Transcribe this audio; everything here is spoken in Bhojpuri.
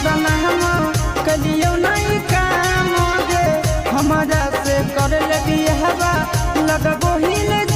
बदनाम, कलियो नहीं काम गे। हमारा से कर ले बियाहवा, लगबो ही ले।